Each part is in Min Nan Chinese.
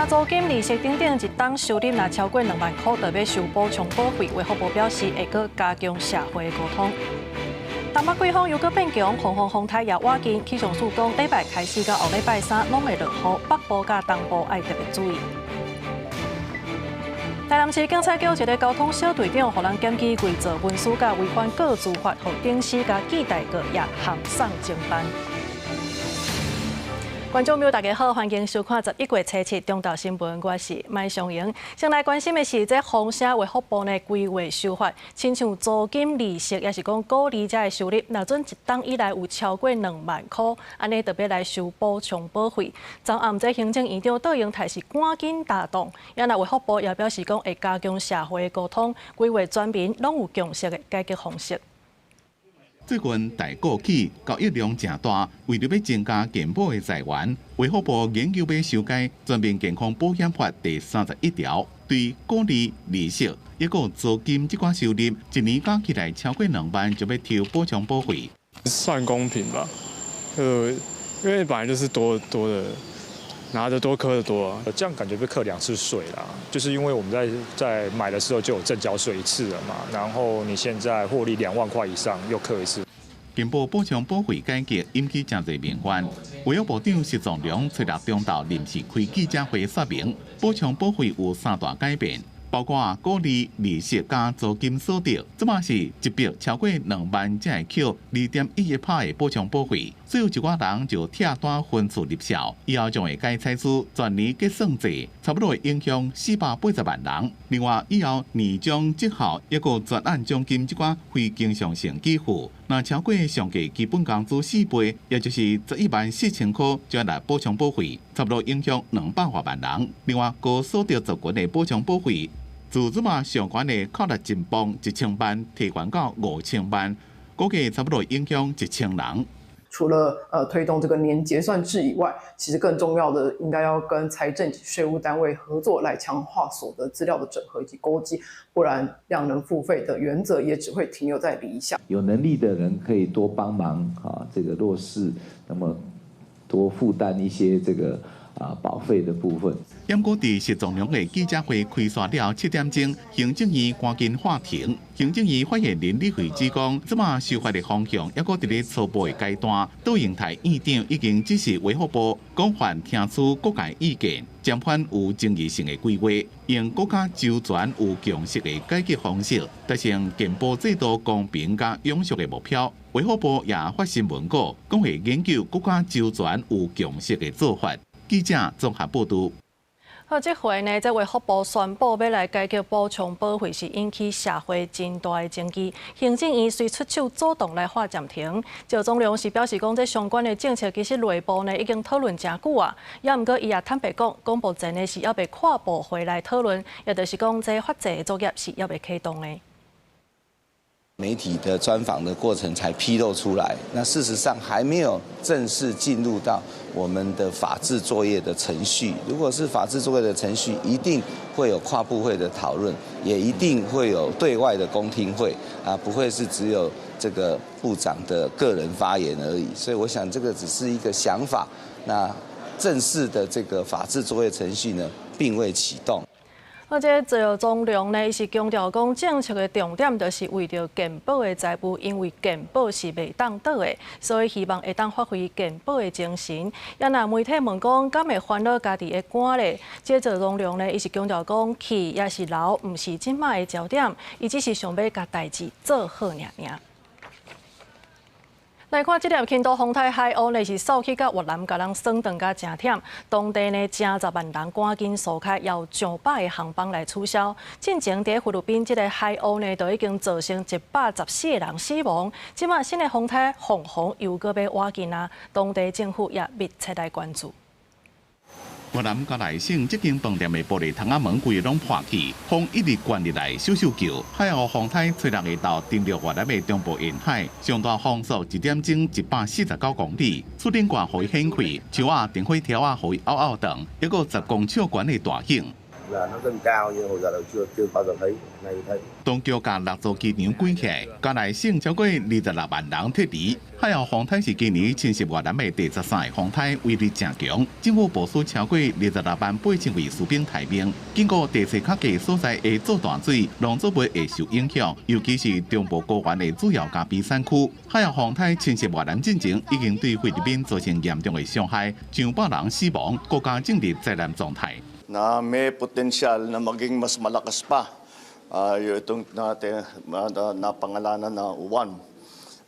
租金、利息等等，一冬收入若超過2萬箍，就欲收補充保費。衛福部表示會閣加強社會溝通。東北季風又閣變強，黃風風台也倚近。氣象署講，禮拜開始到後禮拜三攏會落雨，北部佮東部愛特別注意。台南市警察局一个交通小隊長，予人檢舉偽造文書佮違反個資法，予頂司佮記大過也函送偵辦。觀眾朋友，大家好，歡迎收看11月初七中晝新聞，我是麥尚瑩。先來關心的是，這風聲衛福部呢規劃修法，親像租金、利息，抑是講股利這的收入，若準一冬以來有超過2萬箍，按呢就欲來收補充保費。昨暗這行政院長卓榮泰是趕緊答動，也若衛福部也表示講會加強社會溝通，規劃全民攏有共識的改革方式。最近台股起交易量誠大，為著欲增加健保的財源，衛福部研究欲修改《全民健康保險法》第31條，對股利、利息、抑閣租金這寡收入，一年加起來超過兩萬，就欲抽補充保費。算公平吧，因為本來就是多多的，拿得多課得多啊。這樣感覺被課兩次稅啦，就是因為我們在買的時候就有證交稅一次了嘛，然後你現在獲利2萬塊以上又課一次。健保補充保費改革引起誠濟民怨，衛福部長石崇良初六中晝臨時開記者會說明，補充保費有三大改變，包括股利、利息佮租金所得，這馬是一筆超過兩萬才會扣2.11%的補充保費，所以有一寡人就拆單分次入數，以後將會改採取全年結算制，差不多會影響480萬人。另外，以後年終績效抑閣專案獎金這寡非經常性給付，若超過上低基本工資4倍，也就是11萬4千箍，就來補充保費，差不多影響200多萬人。另外，高所得族群的補充保費，自這馬上懸的扣押真磅1000萬，提懸到5000萬，估計差不多影響1000人。除了推動這個年結算制以外，其實更重要的應該要跟財政及稅務單位合作，來強化所得資料的整合以及勾稽，不然量能付費的原則也只會停留在理想。有能力的人可以多幫忙啊，這個弱勢，那麼多負擔一些這個保費的部分。毋過佇石崇良的記者會開煞了7點鐘，行政院趕緊喊停。行政院發言人李慧芝講，這馬修法的方向猶閣佇咧初步的階段。卓榮泰院長已經指示衛福部廣泛聽取各界意見，研判有爭議性的規劃，用閣較周全有共識的改革方式，達成健保制度公平佮永續的目標。衛福部也發新聞稿，講會研究閣較周全有共識的做法。記者綜合報導。好，這回呢，這衛福部宣布欲來改革補充保費，是引起社會真大的爭議。行政院遂出手主動來喊暫停。趙宗良是表示講，這相關的政策其實內部呢已經討論誠久啊。也毋過伊也坦白講，講目前呢是猶未跨部會來討論，也就是講這法制的作業是猶未啟動的。媒體的專訪的過程才披露出來，那事實上還沒有正式進入到我們的法制作業的程序。如果是法制作業的程序，一定會有跨部會的討論，也一定會有對外的公聽會，啊，不會是只有這個部長的個人發言而已。所以我想這個只是一個想法，那正式的這個法制作業程序呢，並未啟動。而這趙宗良呢，伊是強調講政策的重點就是為著健保的財務，因為健保是袂當倒的，所以希望會當發揮健保的精神。也若媒體問講，敢會煩惱家己的肝咧？這趙宗良呢，伊是強調講去抑是留，毋是這馬的焦點，伊只是想欲共代誌做好爾爾。來看這粒輕度風颱海鷗呢，是掃去到越南，共人損斷甲誠忝。當地呢，成十萬人趕緊疏開，有上百个航班來取消。進前佇菲律賓這個海鷗呢，就已經造成114個人死亡。這馬新的風颱鳳凰又閣欲倚近啊，當地政府也密切來關注。越南嘉萊省這間飯店的玻璃窗仔門規個攏破去，風一直灌入來，咻咻叫。海鷗風颱初六下晝登陸越南的中部沿海，上大風速一點鐘149公里，厝頂蓋予伊掀開，樹仔、電火柱仔予伊拗拗斷，抑閣10公尺懸的大湧。Là nó dâng cao nhưng hồi giờ là chưa chưa bao giờ thấy, nay thấy。當局共六座機場關起來，加內省超過26萬人撤離。海鷗風颱是今年侵襲越南的第13個風颱，威力誠強。政府部署超過26萬8千位士兵待命，經過地勢較低所在會做大水，農作物會受影響，尤其是中部高原的主要咖啡產區。海鷗風颱侵襲越南進前，已經對菲律賓造成嚴重的傷害，上百人死亡，國家進入災難狀態。 Na may potensyal na maging mas malakas pa itong natin napangalanan na Uwan.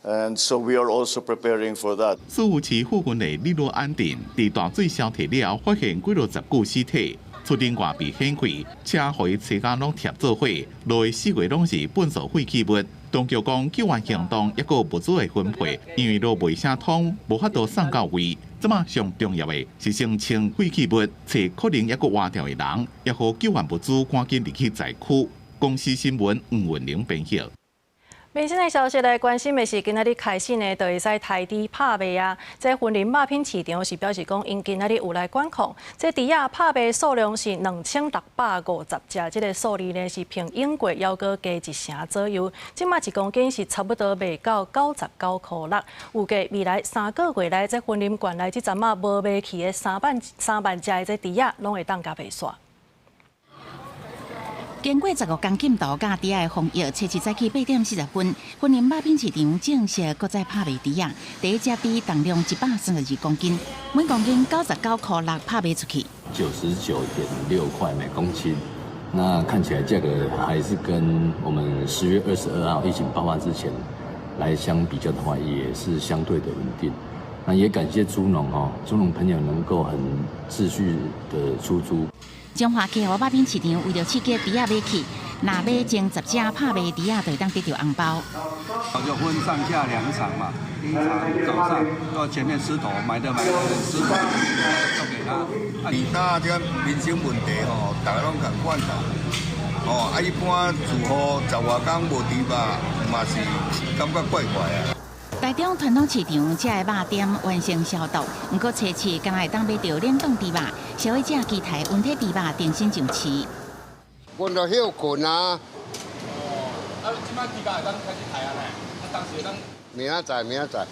And so we are also preparing for that. 宿霧市附近的里羅安鎮，佇大水消退了後，發現幾落十具屍體，厝頂外被掀開，車予伊車架攏疊做伙，落的四圍攏是糞掃廢棄物。當局講救援行動抑閣物資的分配，因為路袂啥通，無法度送到位。這馬上重要的是先清廢棄物，揣可能抑閣活著的人，也予救援物資趕緊入去災區。公視新聞吳文玲編譯。民生的消息來關心的是，今仔日開始呢，就會使刣豬拍賣啊。這雲林肉品市場是表示講，𪜶今仔日有來管控。這豬仔拍賣數量是2650隻，這個數字呢是平永過猶閣加一成左右。這馬一公斤是差不多賣到99塊6。預計未來3個月內，這雲林縣內這陣仔無賣去的3萬隻的這豬仔，攏會當共賣煞。經過15工禁毒佮豬仔的防疫，初七早起8點40分，雲林肉品市場正式閣再拍賣豬仔。第一隻豬重量132公斤，每公斤99塊6拍賣出去。 99.6塊每公斤，那看起來價格還是跟我們10月22號疫情爆發之前來相比較的話，也是相對的穩定。那也感謝豬農哦，豬農朋友能夠很持續的出豬。彰化客戶肉品市場為著刺激豬仔買氣，若買前10隻拍賣豬仔，就會當得著紅包。就分上下兩場嘛，第一場早上到前面10頭買的買的10頭就給他。而家這個民生問題吼，大家攏仝款啦。哦，啊一般住戶十外工無豬肉，嘛是感覺怪怪啊。台中傳統市場這个肉店完成消毒，毋過初七敢若會當買著冷凍豬肉，消費者期待溫體豬肉重新上市。阮就歇睏啊。啊，這擺豬肉會當開始刣啊呢？啊，當時會當。明仔載，明仔載。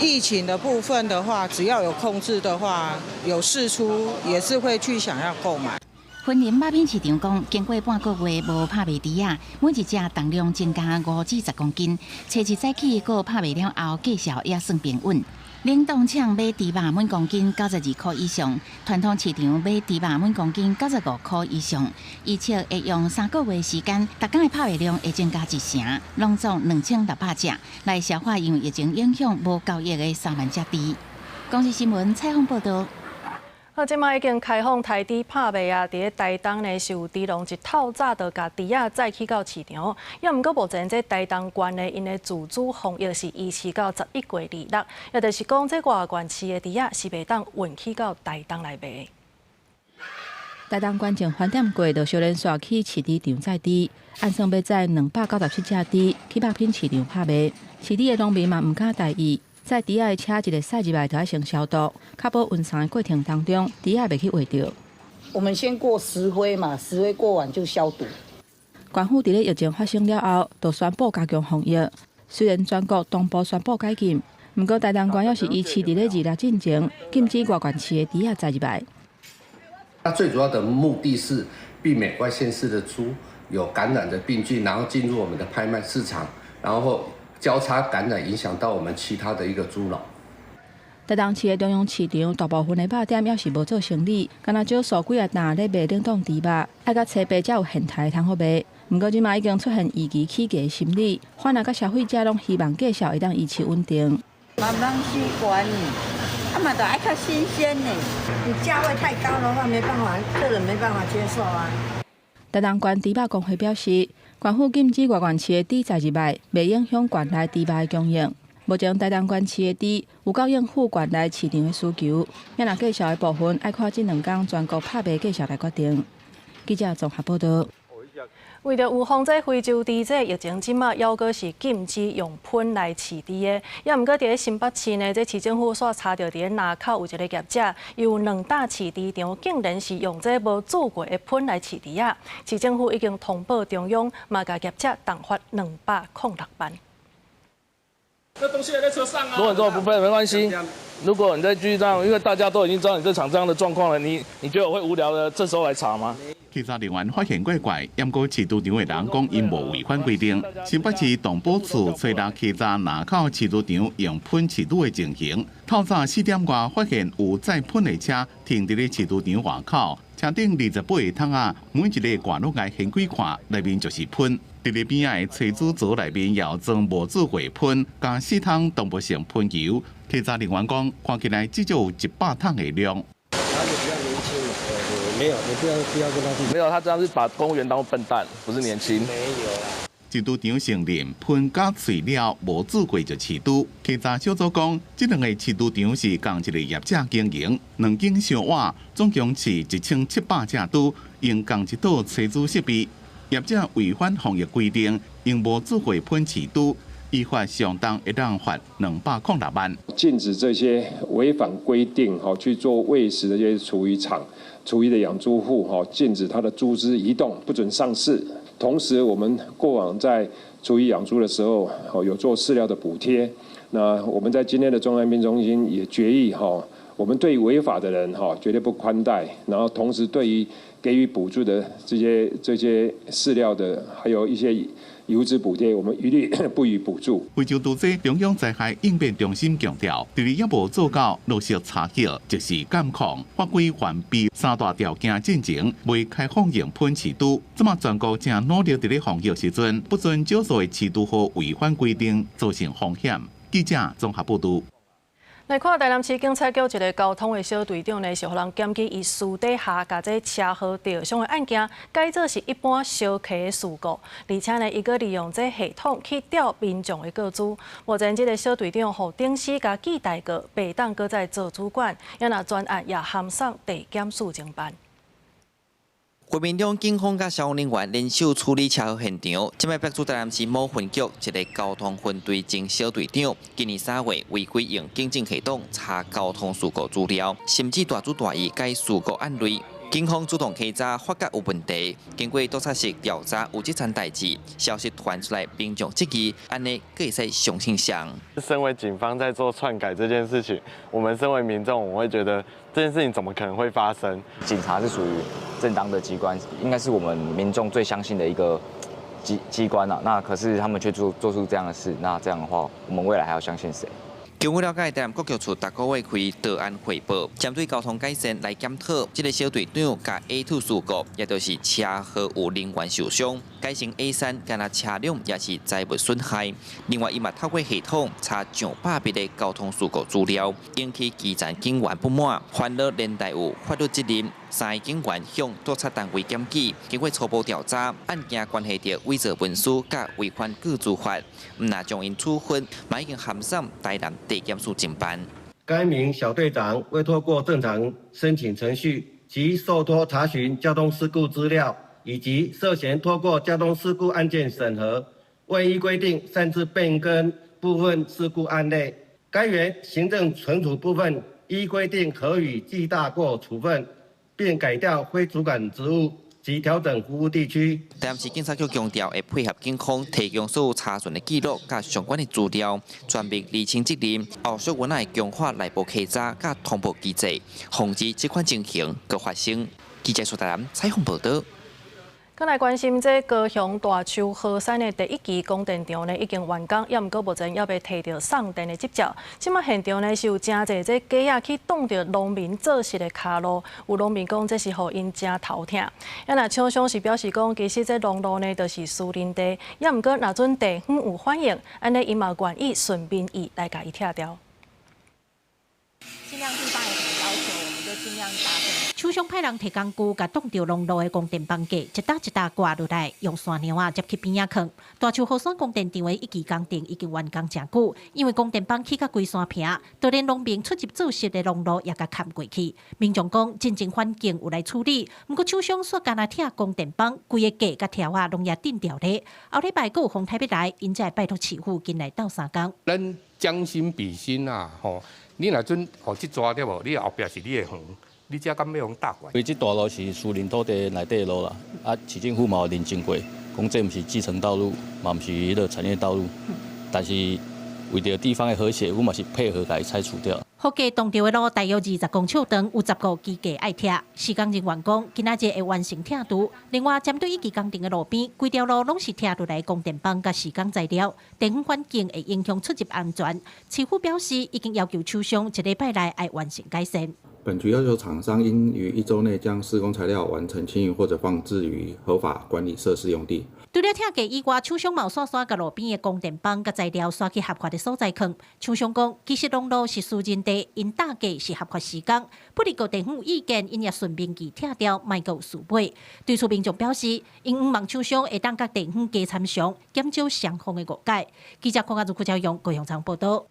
疫情的部分的話，只要有控制的話，有釋出也是會去想要購買。雲林肉品市場講，經過半個月無拍賣豬仔，每一隻重量增加5至10公斤。初七早起閣拍賣了後，價數也算平穩。冷凍廠買豬肉每公斤92塊以上，傳統市場買豬肉每公斤95塊以上。預測會用3個月時間，逐工的拍賣量會增加一成，攏總2600隻，來消化因為疫情影響無交易的3萬隻豬。公視新聞採訪報導。好，這馬已經開放刣豬拍賣啊！佇咧台東呢，是有豬農一透早就共豬仔載去到市場。也毋過目前這台東縣呢，𪜶的自主防疫是維持到11月26，也就是講，這外縣市的豬仔是袂當運去到台東來賣。台東縣前飯店過，就小連續去飼豬場載豬，按算欲載297隻豬去肉品市場拍賣。飼豬的農民嘛毋敢大意。載豬仔的車一个駛入來，就愛先消毒，確保運送的過程當中，豬仔袂去穢著。我們先過石灰嘛，石灰過完就消毒。縣府佇咧疫情發生了後，就宣布加強防疫。雖然全國同步宣布解禁，毋過台東縣猶是維持佇咧26進前禁止外縣市的豬仔載入來。那最主要的目的是避免外縣市的豬有感染的病菌，然後進入我們的拍賣市場，然後交叉感染，影響到我們其他的一個豬農。台東市的中央市場大部分的肉店猶是無做生理，干焦少數幾仔檔咧賣冷凍豬肉，愛到初八才有現刣通好賣。毋過這馬已經出現預期起價的心理，販仔佮消費者攏希望價數會當維持穩定。慢慢習慣，啊嘛，就愛較新鮮的，你價位太高的話，沒辦法，客人沒辦法接受啊。台東縣豬肉公會表示，縣府禁止外縣市的豬載入來，袂影響縣內豬肉的供應。目前台東縣飼的豬有夠應付縣內市場的需求，也若價數的部分，愛看這兩工全國拍賣價數來決定。記者綜合報導。為著預防這非洲豬這疫情，這馬猶閣是禁止用噴來飼豬的。也毋過佇咧新北市呢，這市政府煞查著佇咧林口有一个業者，有兩棟飼豬場，竟然是用這無注過的噴來飼豬仔。市政府已經通報中央，嘛共業者重罰206萬。這東西還在車上啊！如果你做不噴沒關係，如果你再繼續這樣，因為大家都已經知道你這場這樣的狀況了，你覺得我會無聊的這時候來查嗎？稽查人員發現怪怪，毋過飼豬場的人講𪜶無違反規定。新北市動保處初六稽查林口飼豬場用噴飼豬的情形，透早4點外發現有載噴的車停佇咧飼豬場外口，車頂28個桶仔，每一个蓋攏共掀開看，內面就是噴。佇咧邊仔的炊煮槽內面也有裝無注過噴，共四桶動物性噴油。稽查人員講，看起來至少有100桶的量。沒有，你不要跟他去。沒有，他這樣是把公務員當笨蛋，不是年輕。沒有啦。飼豬場承認噴甲碎了無注過就飼豬。稽查小組講，這兩個飼豬場是仝一個業者經營，兩間相倚，總共飼1700隻豬，用仝一套炊煮設備。業者違反防疫規定，用無注過噴飼豬，依法相當會當罰206萬。禁止這些違反規定去做餵食的這些廚餘廠、廚餘的養豬戶，禁止他的豬隻移動，不准上市。同時，我們過往在廚餘養豬的時候，有做飼料的補貼。那我們在今天的中央應變中心也決議，我們對違法的人，絕對不寬待。然後，同時對於給予補助的這些飼料的，還有一些油脂補貼，我們一律不予補助。非洲豬瘟中央災害應變中心強調，佇咧猶無做到落實查核、即時監控、法規完備三大條件進前，未開放用噴飼豬。這馬全國正努力佇咧防疫時陣，不准少數的飼豬戶違反規定，造成風險。記者綜合報導。來看台南市警察局一个交通的小隊長呢，是予人檢舉伊私底下共這車禍著傷的案件，改做是一般小客的事故，而且呢，伊閣利用這系統去調民眾的個資。目前這个小隊長予頂司共記大過，袂當閣再做主管，也若專案也函送地檢署偵辦。國民黨警方佮消防人員聯手處理車禍現場，這擺爆出台南市某分局一个交通分隊前小隊長，今年3月違規用警政系統查交通事故資料，甚至大主大意改事故案例。警方主動稽查，發覺有問題，經過督察室調查有這層代誌，消息傳出來，民眾質疑，按呢閣會使相信誰？身為警方在做篡改這件事情，我們身為民眾，我會覺得這件事情怎麼可能會發生？警察是屬於正當的機關，應該是我們民眾最相信的一個機關啊。那可是他們卻做出這樣的事，那這樣的話，我們未來還要相信誰？據我了解，台南國僑處逐個月開導案匯報，針對交通改善來檢討。這个小隊長共 A2 事故，也就是車禍有人員受傷，改成 A3，干焦車輛抑是財物損害。另外，伊嘛透過系統查上百筆的交通事故資料，引起基層警員不滿，煩惱連帶有法律責任。三个警員向督察單位檢舉，經過初步調查，案件關係著偽造文書佮違反個資法，毋但將𪜶處分，嘛已經函送台南地檢署偵辦。該名小隊長未透過正常申請程序及受託查詢交通事故資料，以及涉嫌透過交通事故案件審核，未依規定擅自變更部分事故案例，該員行政懲處部分依規定核予記大過處分，並改調非主管職務及調整服務地區。台南市警察局強調，會配合警方提供所有查詢的記錄佮相關的資料，全面釐清責任。後續阮會強化內部稽查佮通報機制，防止這款情形閣發生。記者蘇台南採訪報導。閣來關心這高雄大樹禾山的第一期光電場呢，已經完工，也毋過目前猶未提著送電的執照。這馬現場呢是有誠濟這雞仔去擋著農民做穡的跤路，有農民講這是予𪜶誠頭疼。啊，若廠商是表示講，其實這農路呢就是私人地，也毋過若準地方有反應，按呢𪜶嘛願意順民意來共伊拆掉。盡量地方有什麼要求，我們就盡量達成。廠商派人提工具，共擋著農路的光電板架，一搭一搭掛落來，用線娘仔接去邊仔囥。大樹雨山光電場的一期工程已經完工誠久，因為光電板起甲規山坪，就連農民出入做事的農路也共崁過去。民眾講，進前環境有來處理，毋過廠商煞干焦拆光電板，規个架佮條仔攏也震掉咧。後禮拜閣有風颱欲來，𪜶才會拜託市府緊來鬥相共。咱將心比心啊，吼！你若準予這逝對無？你後壁是你的園，你這敢欲予搭過？因為這大路是私人土地內底的路啦，啊，市政府嘛有認證過，講這毋是既成道路，嘛毋是彼個產業道路，但是為著地方的和諧，阮嘛是配合共伊拆除掉。福建擋著的路大約20公尺長，有10個機架愛拆。施工人員講，今仔日會完成拆除。另外，針對一期工程的路邊，規條路攏是拆落來光電板佮施工材料，地方環境會影響出入安全。市府表示，已經要求廠商一禮拜內愛完成改善。本局要求廠商應於一週內將施工材料完成清運或者放置於合法管理設施用地。除了拆架以外，廠商嘛有煞煞共路邊的光電板佮材料徙去合法的所在囥。廠商講，其實農路是私人地，𪜶搭架是合法施工。不過地方有意見，𪜶也順便去拆掉，莫閣有事尾。對此民眾表示，𪜶向望廠商會當佮地方加參詳，減少雙方的誤解。記者鄺阿如、郭昭勇高雄場報導。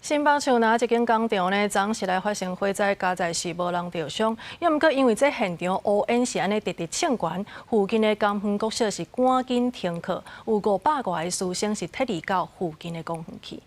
新北樹林這間工廠呢，昨昏來發生火災，佳哉是無人著傷。猶毋過因為這現場烏煙是按呢直直衝懸，附近的甘園國小是趕緊停課，有500外個師生是撤離到附近的公園去。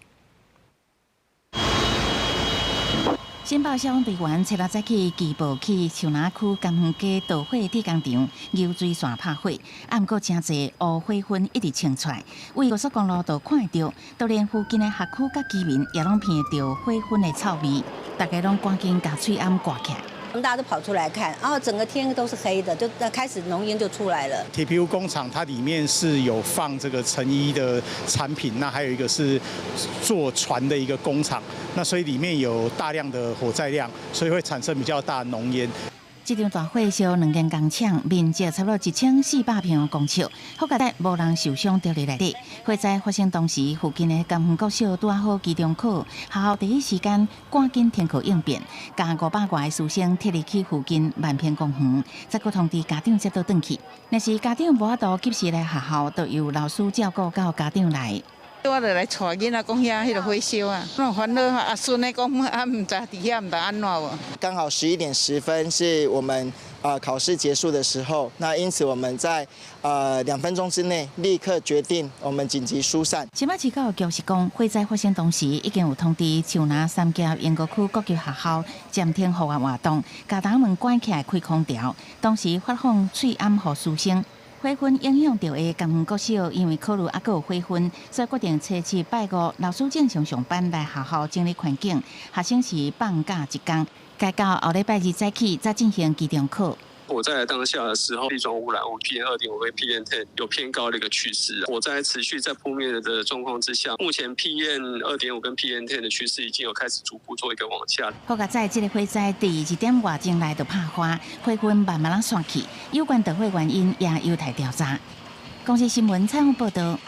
新北消防隊員初六早起齊步去樹林區甘園街導火鐵工廠流水線拍火，啊，毋過誠濟烏火薰一直衝出來，為高速公路都看會著，就連附近的學區佮居民也攏聞著火薰的臭味，大家攏趕緊共喙罨蓋起來。我們大家都跑出來看，然後整個天都是黑的，就開始濃煙就出來了。鐵皮屋工廠它裡面是有放這個成衣的產品，那還有一個是做船的一個工廠，那所以裡面有大量的火載量，所以會產生比較大濃煙。這場大火燒兩間工廠，面積差不多1400平方公尺，好佳哉無人受傷佇咧內底。火災發生當時，附近的甘園國小拄好期中考，學校第一時間趕緊停課應變，共500外个師生撤離去附近萬平公園，再閣通知家長接倒轉去。若是家長無法度及時來學校，就由老師照顧到家長來。我就來帶囡仔講遐彼个火燒啊，攏煩惱啊，孫的講啊，毋知佇遐毋知按怎無。剛好11點10分是我們考試結束的時候，那因此我們在2分鐘之內立刻決定我們緊急疏散。新北市教育局是講，火災發生當時已經有通知樹林三峽鶯歌區各級學校暫停戶外活動，共大門關起來開空調，同時發放喙罨予師生。火薰影響著的甘園國小，因為考慮猶閣有火薰，所以決定初七拜五老師正常上班來學校整理環境，學生是放假一工，改到後禮拜二早起再進行期中考。火災的當下的時候，粒狀污染物 PM 2.5跟 PM10 有偏高的一個趨勢。火災持續在撲滅的狀況之下，目前 PM 2.5跟 PM10 的趨勢已經有開始逐步做一個往下。好佳哉這个火災佇1點外鐘內就拍花，火薰慢慢仔散去，有關導火原因也有待調查。公視新聞採訪報導。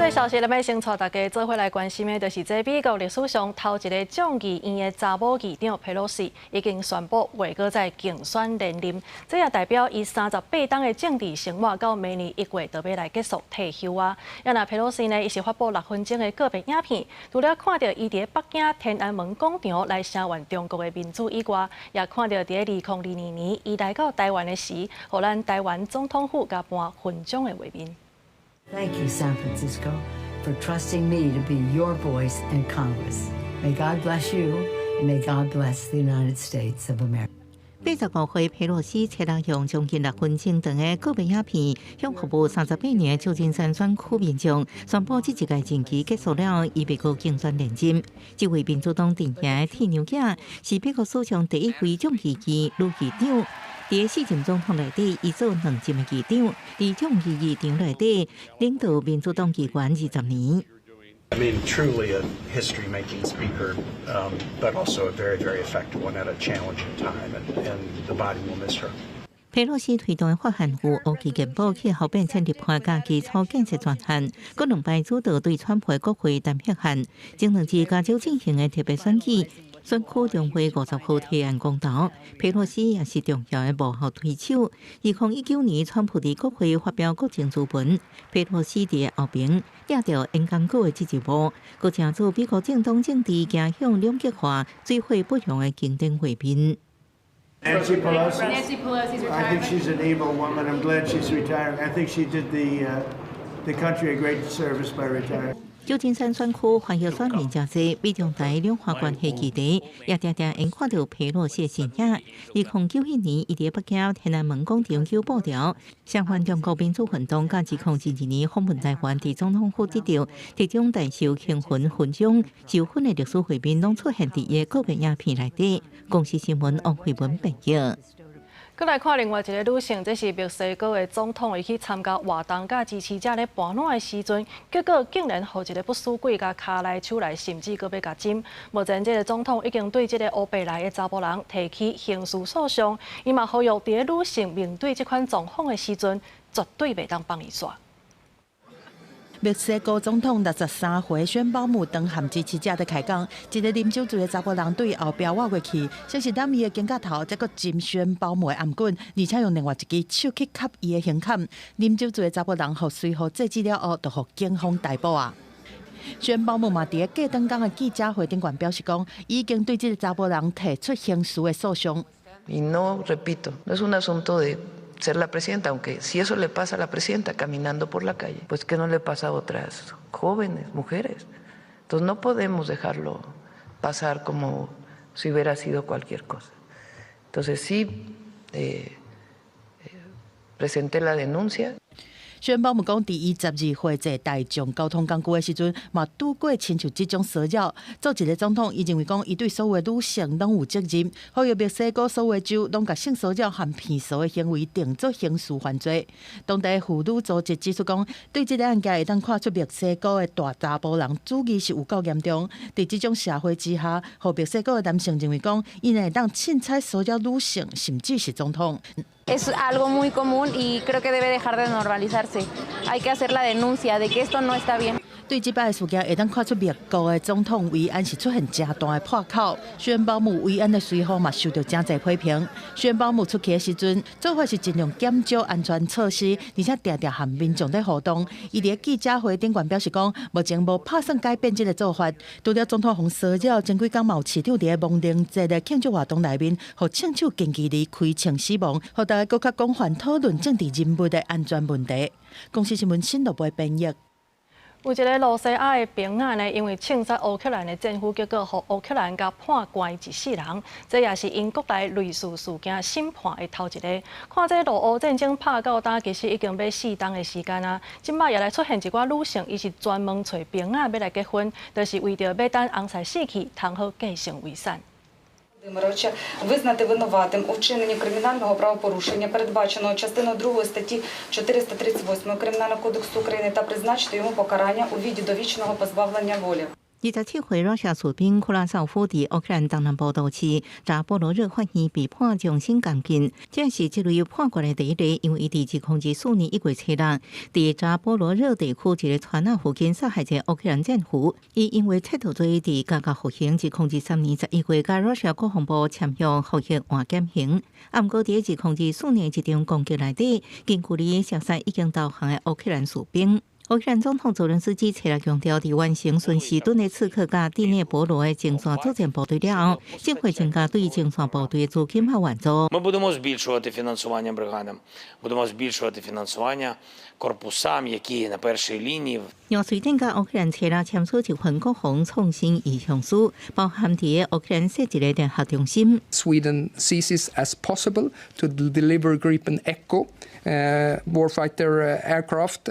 這消息咧，欲先帶大家做伙來關心的，就是這美國歷史上頭一个眾議院的查某議長佩洛西已經宣布袂閣再競選連任，這也代表伊38冬的政治生活到明年1月就欲來結束退休啊。啊若佩洛西呢，伊是發布6分鐘的告別影片，除了看著伊佇北京天安門廣場來聲援中國的民主以外，也看著佇2022年伊來到台灣的時，予咱台灣總統府共搬勳章的畫面。 Thank you, San Francisco, for trusting me to be your voice in Congress. May God bless you, and may God bless the United States of America. 85歲佩洛西初六用將近6分鐘長的告別影片，向服務38年舊金山選區民眾宣布，這一屆任期結束了，伊袂閣競選連任。這位民主黨陣營的鐵娘子，是美國史上第一位眾議院女議長。佇四任總統內底，伊做兩任的議長；佇眾議議長內底，領導民主黨議員20年。 I mean, truly a history-making speaker, but also a very, very effective one at a challenging time, and the body will miss her. 佩洛西推動的法案有烏期健保、氣候變遷立法佮基礎建設專案，閣兩擺主導對川普的國會彈劾案。前兩日加州進行的特別選舉，選區眾會50號提案公投，佩洛西也是重要的幕後推手。2019年，川普佇國會發表國情諮文，佩洛西佇後爿掠著演講稿的這一幕，閣成做美國政黨政治走向兩極化、水火不容的經典畫面。 Nancy Pelosi. Nancy Pelosi's I think retiring. She's an able woman. I'm glad she's retiring. I think she did the country a great service by retiring. 舊金山選區歡迎選民誠濟，美中台兩岸關係議題也定定會看著佩洛西的身影。2091年，伊佇北京天安門廣場糾布條，聲援中國民主運動，佮2022年訪問台灣，佇總統府得著特種大綬興奮勳章，授勳的歷史畫面攏出現佇伊的告別影片內底。公視新聞王慧文編譯。閣來看另外一个女性，這是墨西哥的總統，伊去參加活動，佮支持者咧盤撋的時陣，結果竟然予一个不死鬼共跤來手來，甚至閣欲共針。目前這个總統已經對這个烏白來的查埔人提起刑事訴訟，伊嘛呼籲佇咧女性面對這款狀況的時陣，絕對袂當放伊煞。墨西哥總統63歲宣保姆當和支持者佇開講，一个啉酒醉的查埔人對後壁倚過去，先是攬伊的肩胛頭，再閣針宣保姆的頷頸，而且用另外一支手去磕伊的胸坎。啉酒醉的查埔人予隨扈制止了後，就予警方逮捕啊。宣保姆嘛，佇咧過轉工的記者會頂懸表示講，已經對這个查埔人提出刑事的訴訟。 Y no, repito, no es un asunto de ser la presidenta, aunque si eso le pasa a la presidenta caminando por la calle, pues ¿qué no le pasa a otras jóvenes, mujeres? Entonces no podemos dejarlo pasar como si hubiera sido cualquier cosa. Entonces sí, presenté la denuncia. 宣保姆講，佇伊12歲坐大眾交通工具的時陣，嘛拄過親像這種騷擾。做一个總統，伊認為講，伊對所有的女性攏有責任，呼籲墨西哥所有州攏共性騷擾和騙嫂的行為定做刑事犯罪。當地婦女組織指出講，對這个案件會當看出墨西哥的大查埔人主義是有夠嚴重。佇這種社會之下，予墨西哥的男性認為講，𪜶會當凊彩騷擾女性，甚至是總統。 Es algo muy común y creo que debe dejar de normalizarse. Hay que hacer la denuncia de que esto no está bien. 對這擺的事件，會當看出墨國的總統維安是出現誠大的破口。宣保姆維安的隨扈嘛受著誠濟批評。宣保姆出去的時陣，做法是盡量減少安全措施，而且定定和民眾咧互動。伊佇記者會頂懸表示講，目前無拍算改變這个做法。除了總統予騷擾，前幾工嘛有市長佇咧亡靈節的慶祝活動內面，予槍手近距離開槍死亡，予大家閣較廣泛討論政治人物的安全問題。公視新聞新羅播編譯。有一个露西亞的兵仔呢，因為銃殺烏克蘭的戰俘，結果予烏克蘭共判關一世人。這也是𪜶國內類似事件審判的頭一个。看這俄烏戰爭拍到今，其實已經欲4冬的時間啊。這擺也來出現一寡女性，伊是專門揣兵仔欲來結婚，就是為著欲等翁婿死去，通好繼承遺產。 Володимировича визнати винуватим у вчиненні кримінального правопорушення, передбаченого частиною 2 статті 438 Кримінального кодексу України та призначити йому покарання у виді довічного позбавлення волі. 27歲羅西亞士兵庫拉紹夫佇烏克蘭東南部都市扎波羅熱法院被判終身監禁，這是這類判決的第一例，因為伊佇2024年1月7日，佇扎波羅熱地區一个村仔附近殺害一个烏克蘭戰俘。伊因為竊盜罪佇監獄服刑，2023年11月佮羅西亞國防部簽約服役緩減刑。啊，毋過佇2024年一場攻擊內底，近距離射殺已經投降的烏克蘭士兵。烏克蘭總統澤倫斯基昨日強調，佇完成順時頓涅茨克佮第聶伯羅的前線作戰部隊了後，將會增加對前線部隊的資金和援助。 Ми будемо збільшувати фінансування бригадам, будемо збільшувати фінансування корпусам, які на першій лінії. 讓瑞典佮烏克蘭昨日簽署一份國防創新意向書，包含佇烏克蘭設一个聯合中心。 Sweden sees it as possible to deliver Gripen Echo warfighter aircraft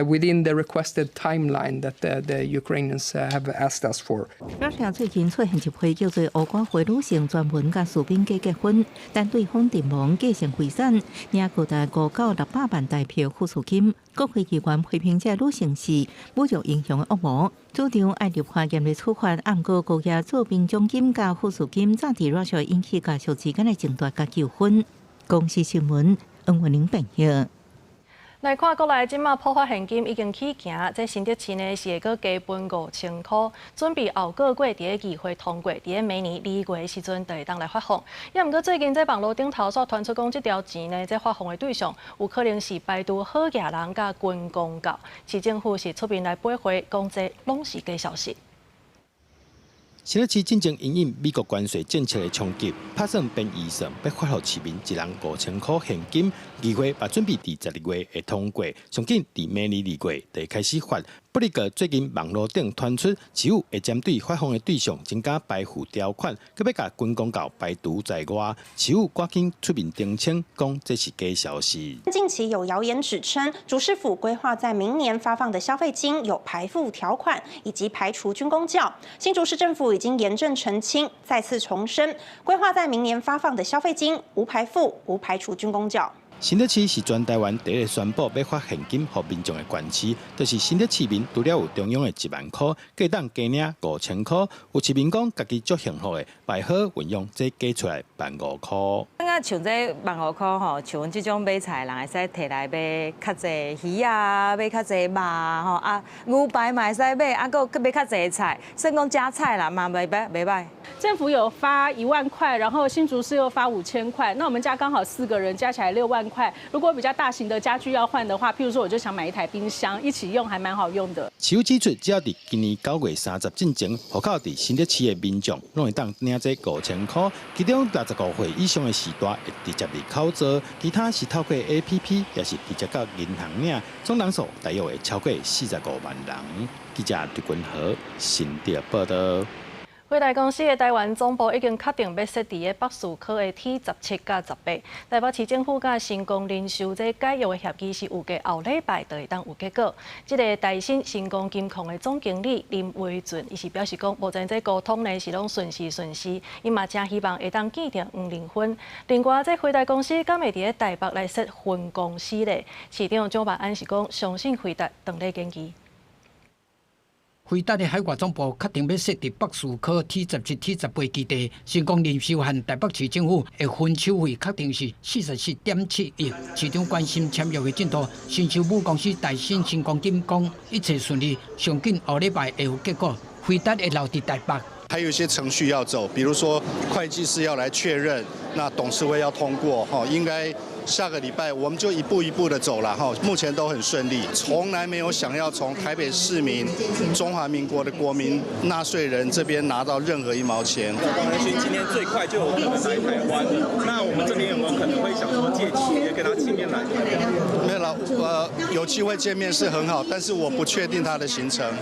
within the requested timeline that the Ukrainians have asked us for. 羅西亞最近出現一批叫做烏瓜花女性專門佮士兵假結婚，但對方陣亡繼承遺產，領高達5到600萬台幣撫恤金。國會議員批評這女性是侮辱英雄的惡魔，主張愛立法嚴厲處罰。毋過高額做兵獎金佮撫恤金，早佇羅西亞引起家屬之間的爭奪佮糾紛。公視新聞，黃文玲編譯。來看國內這馬普發現金已經起行，這新竹市呢是會閣加分5000箍，準備後個月佇咧議會通過，佇咧明年2月時陣就會當來發放。也毋過最近這網路頂頭煞傳出講，這條錢呢，這發放的對象有可能是排除好額人佮軍公教。市政府是出面來駁回，講這攏是假消息。新竹市進前因應美國關稅政策的衝擊，拍算編預算欲發予市民一人5000箍現金，議會嘛準備佇12月會通過，上緊佇明年2月就會開始發。不過最近網路頂傳出，市府會針對發放的對象增加排富條款，閣欲共軍公教排除在外，市府趕緊出面澄清，講這是假消息。近期有謠言指稱，竹市府規劃在明年發放的消費金有排富條款，以及排除軍公教。新竹市政府已經嚴正澄清，再次重申，規劃在明年發放的消費金無排富、無排除軍公教。新竹市是全台灣第一个宣布欲發現金予民眾的縣市，就是新竹市民除了有中央的1萬箍，閣會當加領5000箍。有市民講，家己足幸福的，嘛會好運用這加出來15,000箍。感覺像這15,000箍吼，像阮這種買菜的人會使提來買較濟魚啊，買較濟肉吼啊，牛排嘛會使買，啊，閣閣買較濟菜，算講加菜啦，嘛袂䆀袂䆀。政府有發1萬塊，然後新竹市又發5000塊，那我們家剛好四個人，加起來6萬塊。如果比較大型的家具要換的話，譬如說我就想買一台冰箱，一起用還蠻好用的。市府指出，只要佇今年9月30進前，戶口佇新竹市的民眾，攏會當領這5000箍。其中65歲以上的序大會直接入口座，其他是透過 APP，抑是直接到銀行領，總人數大約會超過45萬人。記者陳君和新竹報道。輝達公司的台灣總部已經確定欲設佇咧北士科的 T17佮18。台北市政府佮新光零售這解約的協議是預計後禮拜就會當有結果。這个台新新光金控的總經理林維俊，伊是表示講，目前這溝通呢是攏順勢順勢，伊嘛誠希望會當見著黃仁勳。另外，這輝達公司敢會佇咧台北來設分公司咧？市長蔣萬安是講，相信輝達當咧研究。輝達的海外總部確定欲設佇北士科 T17、T18基地，新光零售和台北市政府的分手費確定是47.7億。市長關心簽約的進度，新售母公司台新新光金講一切順利，上緊後禮拜會有結果。輝達會留佇台北。還有一些程序要走，比如說會計師要來確認，那董事會要通過，哈，應該下個禮拜我們就一步一步的走了，哈，目前都很順利，從來沒有想要從台北市民、中華民國的國民納稅人這邊拿到任何一毛錢。黃仁勳今天最快就有可能來台灣，那我們這邊有沒有可能會想說借機跟他見面來？沒有了，有機會見面是很好，但是我不確定他的行程。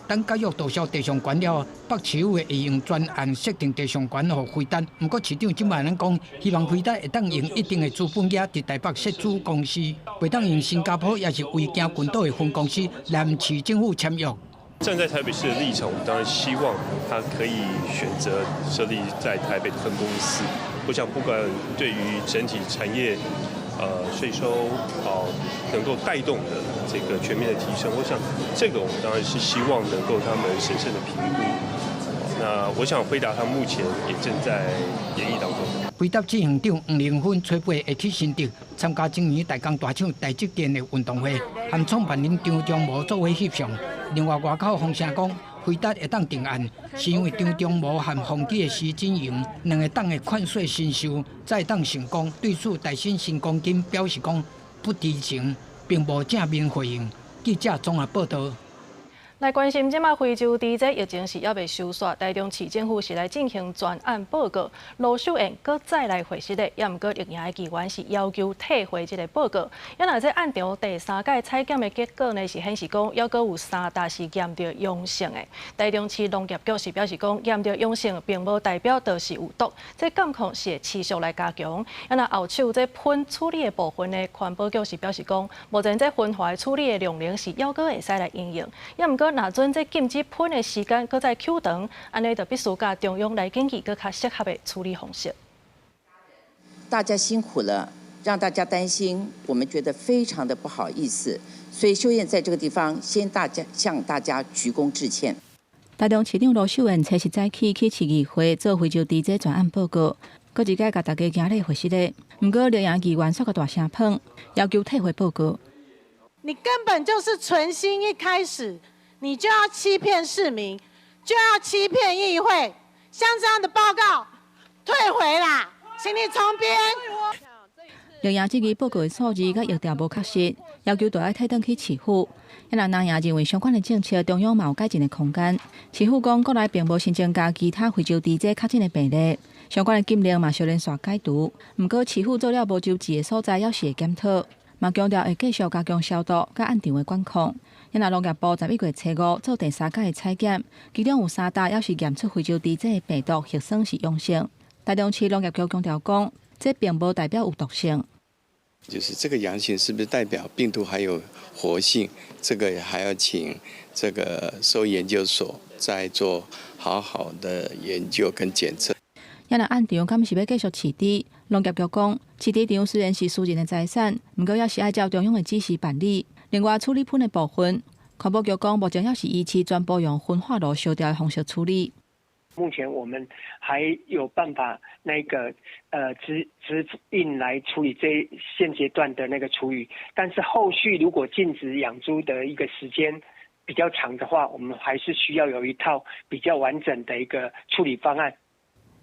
等解約注銷地上權了後，北市府會用專案設定地上權予輝達。毋過市長這擺咱講，希望輝達會當用一定的資本額佇台北設子公司，袂當用新加坡抑是維京群島的分公司來市政府簽約。站在台北市的立場，我們當然希望他可以選擇設立在台北的分公司。我想，不管對於整體產業，稅收哦能夠帶動的這個全面的提升，我想這個我們當然是希望能夠他們審慎的評估。那我想輝達他目前也正在研議當中。輝達執行長黃仁勳初八會去新竹參加今年大江大廠台積電的運動會，和創辦人張忠謀做伙翕相。另外外口風聲講，輝達會當定案，是因為張忠謀和宏碁的施錦榮兩个黨的勸說伸手，才會當成功。對此，台新新光金表示講不知情，並無正面回應。記者綜合報道。來關心這馬非洲豬這疫情是猶未收煞，台中市政府是來進行專案報告，盧秀燕閣再來回釋的，也毋過綠營的議員是要求退回這个報告。也若這暗場第三屆採檢的結果呢，是顯示講猶閣有三擔是驗著陽性的。台中市農業局是表示講，驗著陽性並無代表就是有毒，這監控是會持續來加強。也若後手這噴處理的部分呢，環保局是表示講，目前這焚化處理的量能是猶閣會使來應用，也毋過。若準這禁止噴的時間閣再抾長，按呢就必須共中央來建議閣較適合的處理方式。大家辛苦了，讓大家擔心，我們覺得非常的不好意思，所以秀燕在這個地方先大家向大家鞠躬致歉。台中市長盧秀燕初七早起去市議會做非洲豬瘟專案報告，閣一擺共大家行禮會失禮。毋過綠營議員煞閣大聲噴，要求退回報告。你根本就是存心一開始，你就要欺騙市民，就要欺騙議會，像這樣的報告退回啦，請你重編。綠營質疑報告的數字佮疫調無確實，要求著愛退轉去市府。啊若藍營認為相關的政策中央嘛有改進的空間。市府講國內並無新增加其他非洲豬瘟確診的病例，相關的禁令嘛相連續解除。毋過市府做了無周知的所在，猶是會檢討，嘛強調會繼續加強消毒佮暗場的管控。啊若農業部11月初五做第三擺的採檢，其中有三打猶是驗出非洲豬瘟的病毒核酸是陽性。台中市農業局強調講，這並無代表有毒性。就是這個陽性是不是代表病毒還有活性？這個還要請這個獸醫研究所再做好好的研究跟檢測。啊若暗場敢是欲繼續飼豬？農業局講，飼豬場雖然是私人的財產，毋過猶是愛照中央的指示辦理。另外，處理糞的部分，環保局講，目前猶是維持全部用焚化爐燒掉的方式處理。目前我們還有辦法那個直直運來處理這現階段的那個廚餘，但是後續如果禁止養豬的一個時間比較長的話，我們還是需要有一套比較完整的一個處理方案。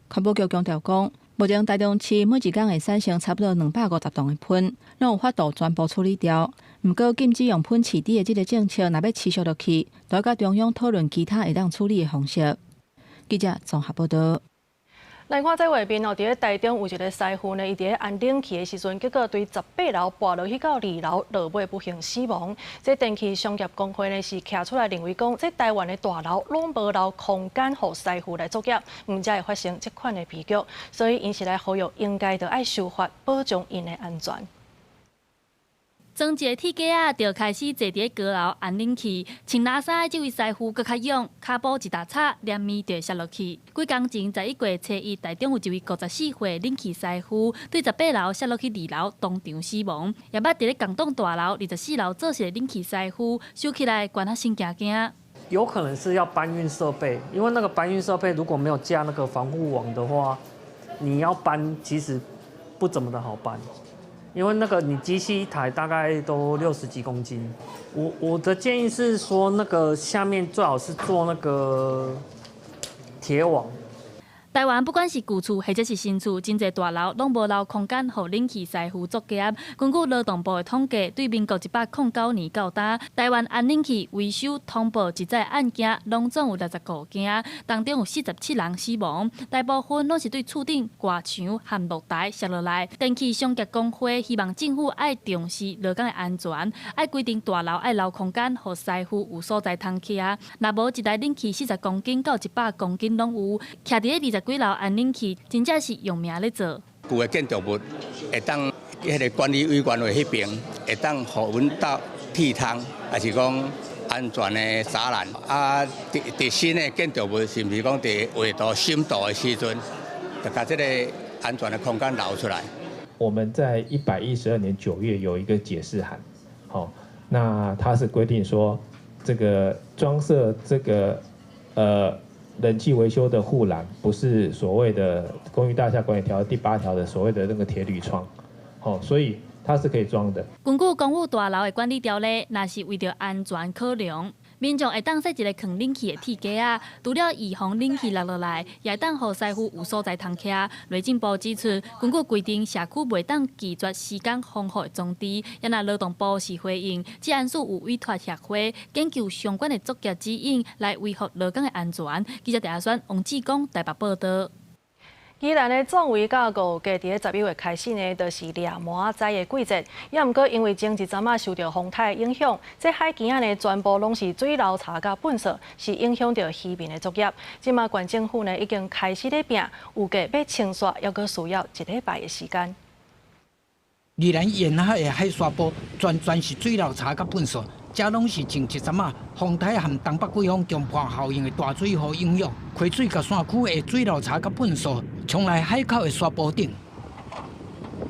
環保局強調講，目前台中市每一工會產生差不多250噸的糞，攏有法度全部處理掉。毋過禁止用糞飼豬的這個政策，若欲持續落去，著愛佮中央討論其他會當處理的方式。記者綜合報道。來看這畫面哦，佇咧台中有一個師傅呢，伊佇咧安冷氣的時陣，結果對18樓跋落去到二樓，落尾不幸死亡。這電器商業公會呢是徛出來認為講，這台灣的大樓攏無留空間予師傅來作業，毋才會發生這款的悲劇。所以𪜶是來呼籲，應該著愛修法保障𪜶的安全。裝一个鐵架仔，就開始坐佇高樓安冷氣，穿藍衫的這位師傅閣較勇，跤步一踏踩，連面就會摔落去。幾工前，11月初一，台中有一位54歲冷氣師傅，對18樓摔落去二樓，當場死亡。也捌佇咧仝棟大樓24樓做事的冷氣師傅，收起來關啊心驚驚。有可能是要搬運設備，因為那個搬運設備如果沒有架那個防護網的話，你要搬其實不怎麼的好搬。因為那個你機器一台大概都60幾公斤，我的建議是說，那個下面最好是做那個鐵網。台灣不管是舊厝或者是新厝，真濟大樓攏無留空間予冷氣師傅作業。根據勞動部的統計，對民國109年到今，台灣安冷氣維修通報一再案件，攏總有65件，當中有47人死亡，大部分攏是對厝頂掛牆和露台摔落來。電器商業公會希望政府愛重視勞工的安全，愛規定大樓愛留空間，予師傅有所在通徛。若無一台冷氣40公斤到100公斤攏有，徛佇咧20幾樓安冷氣，真正是用命咧做。舊的建築物會當彼个管理委員會彼爿會當予阮鬥鐵窗，抑是講安全的柵欄。啊，佇新的建築物是毋是講佇畫圖審圖的時陣，就共這個安全的空間留出來？我們在112年9月有一個解釋函，好，那它是規定說，這個裝設這個冷氣維修的護欄，不是所謂的《公寓大廈管理條例》第8條的所謂的那個鐵鋁窗，好，所以它是可以裝的。根據公寓大樓的管理條例，若是為著安全考量，民眾會當設一個囥冷氣的鐵架仔，除了預防冷氣落落來，也會當予師傅有所在通徛。內政部指出，根據規定，社區袂當拒絕施工防護的裝置。也若勞動部是回應，職安署有委託協會研究相關的作業指引，來維護勞工的安全。記者鄭阿選、王志剛台北報導。宜蘭的壯圍佮五家佇咧11月開始呢，就是掠蟆仔的季節。也毋過因為前一陣仔受著風颱影響，這海墘仔呢全部攏是水流柴佮糞埽，是影響著漁民的作業。這馬縣政府呢已經開始咧拼，預計欲清煞，猶閣需要一禮拜的時間。宜蘭沿海的海沙埔，全全是水流柴佮糞埽，這攏是前一陣仔風颱和東北季風強迫效應的大水雨影響，溪水佮山區的水流柴佮糞埽，衝來海口的沙埔頂。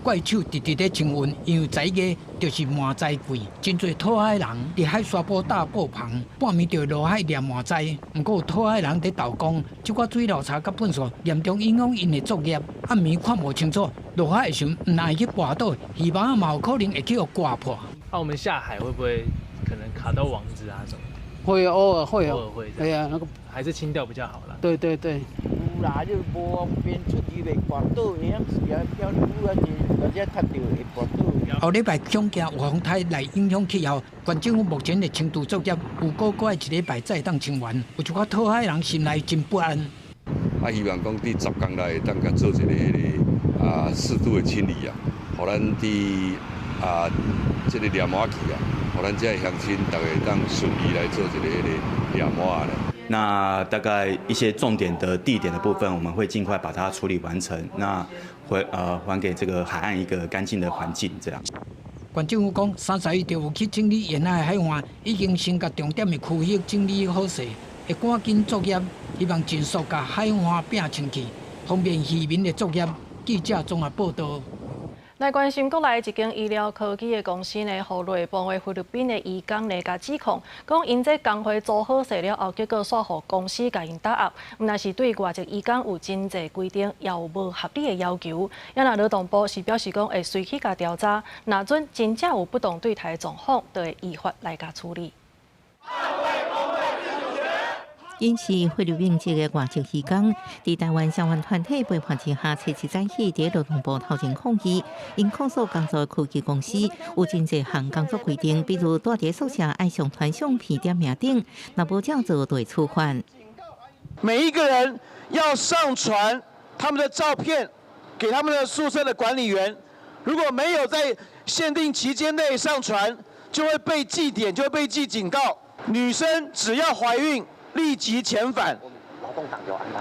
怪手直直咧清運，因為11月就是滿載季，真濟討海人佇海沙埔搭布棚，半暝就落海掠滿載。毋過有討海人佇投講，這寡水流柴佮糞埽嚴重影響𪜶的作業，暗暝看無清楚，落海的時陣毋但會去跋倒，魚網嘛有可能會去予割破。那我們下海會不會可能卡到網子啊什麼？會偶爾會偶爾會。對啊，那個還是清掉比較好啦。對對對。有啦，你無方便出去袂跋倒，會曉時啊漂流啊，或者踢著會跋倒。後禮拜恐驚有風颱來影響氣候，縣政府目前的清除作業有估閣愛一禮拜才會當清完，有一寡討海人心內真不安。啊，希望講佇10天內會當共做一个彼个適度的清理啊，予咱佇這个掠網季啊，予咱這个鄉親逐家會當順利來做一个彼个掠網咧。那大概一些重點的地點的部分，我們會盡快把它處理完成。那回還給這個海岸一個乾淨的環境，這樣。縣政府講，31就有去整理沿海海岸，已經先共重點的區域整理好勢，會趕緊作業，希望盡速共海岸摒清氣，方便漁民的作業。記者綜合報道。來關心國內一間醫療科技的公司呢，予內部的菲律賓的移工呢，共指控，講𪜶這工會做好勢了後，結果煞予公司共𪜶打壓，毋但是對外籍移工有真濟規定，也有無合理的要求。也若勞動部是表示講會隨去共調查，若準真正有不當對待的狀況，就會依法來共處理。𪜶是菲律賓籍的外籍移工，佇台灣相關團體陪伴之下，初七早起佇勞動部頭前抗議，𪜶控訴工作的科技公司有真濟項工作規定，比如蹛佇宿舍愛上傳相片點名等，若無照做就會處罰。每一個人要上傳他們的照片給他們的宿舍的管理員，如果沒有在限定期間內上傳，就會被記點，就會被記警告。女生只要懷孕，立即遣返。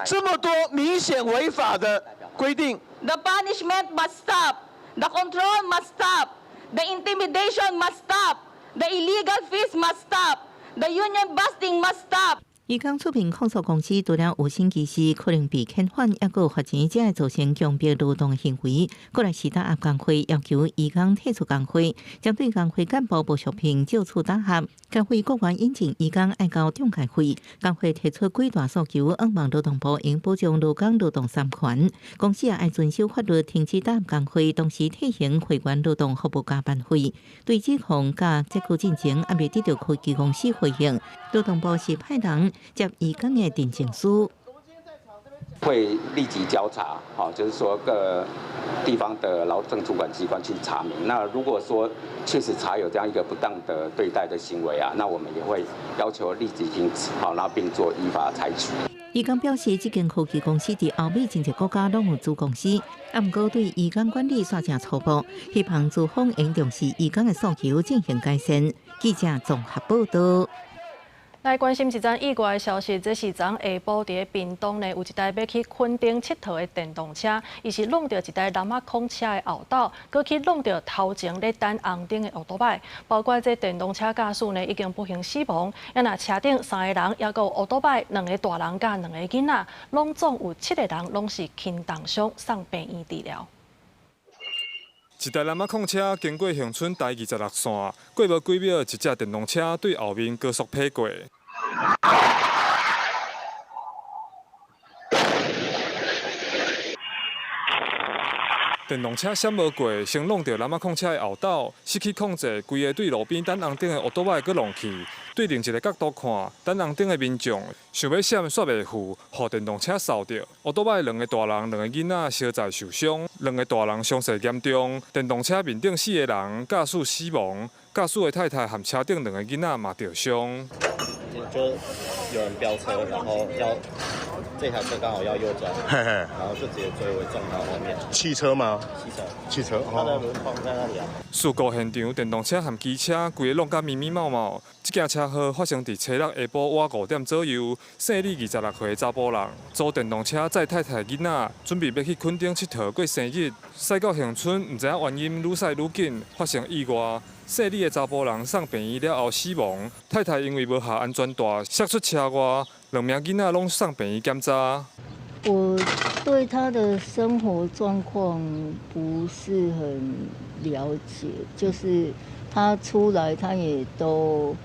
這麼多明顯違法的規定。 The punishment must stop. The control must stop. The intimidation must stop. The illegal fees must stop. The union busting must stop. 移工出面控訴公司，除了有薪歧視可能被遣返，抑閣有罰錢，才會造成強迫勞動行為。過來是打壓工會，要求移工退出工會，針對工會幹部無續聘，照處打壓。工會國外引進移工愛交中介費，工會提出幾大訴求，向望勞動部應保障勞工勞動三權。公司也愛遵守法律，停止打壓工會，同時退還會員勞動服務加班費。對指控佮這久進前，猶未得到科技公司回應。勞動部是派人接移工的陳情書，會立即交查，就是說各地方的勞政主管機關去查明。那如果說確實查有這樣一個不當的對待的行為啊，那我們也會要求立即停止，好，然後並做依法採取。移工表示，這間科技公司佇歐美真濟國家攏有子公司，啊，毋過對移工管理煞誠粗暴，希望資方應重視移工的訴求進行改善。記者綜合報道。來關心一則意外的消息，這是昨下晡佇屏東呢，有一台欲去墾丁𨑨迌的電動車，伊是挵著一台南仔礦車的後斗，閣去挵著頭前咧等紅燈的歐多擺，包括這電動車駕駛呢已經不幸死亡，啊若車頂3個人，抑閣有歐多擺2個大人佮2個囡仔，攏總有7個人攏是輕重傷，送病院治療。一台南仔礦車經過恆春台26線，過無幾秒，一隻電動車對後面高速撇過。電動車閃無過，先挵著南仔礦車的後斗，失去控制，規个對路邊等紅燈的烏多擺閣挵去。對另一個角度看，等紅燈的民眾想欲閃，煞袂赴，予電動車掃著。烏多擺2個大人、2個囡仔相載受傷，2個大人傷勢嚴重。電動車面頂4個人，駕駛死亡，駕駛的太太和車頂2個囡仔嘛著傷。就有人飆車，然後要這台車剛好要右轉，然後就直接追尾撞到後面。汽車嗎？汽車。汽車。它的輪框在那裡啊。事故現場，電動車和機車規个弄甲密密麻麻。這件車禍發生佇初六下晡晚5點左右，姓李26歲的查埔人，租電動車載太太囡仔，準備欲去墾丁𨑨迌過生日，駛到恆春，毋知影原因，愈駛愈緊，發生意外。姓李的查埔人送病院了後死亡，太太因為無下安全帶，摔出車外，2名囡仔攏送病院檢查。我對他的生活狀況不是很了解，就是他出來，他也都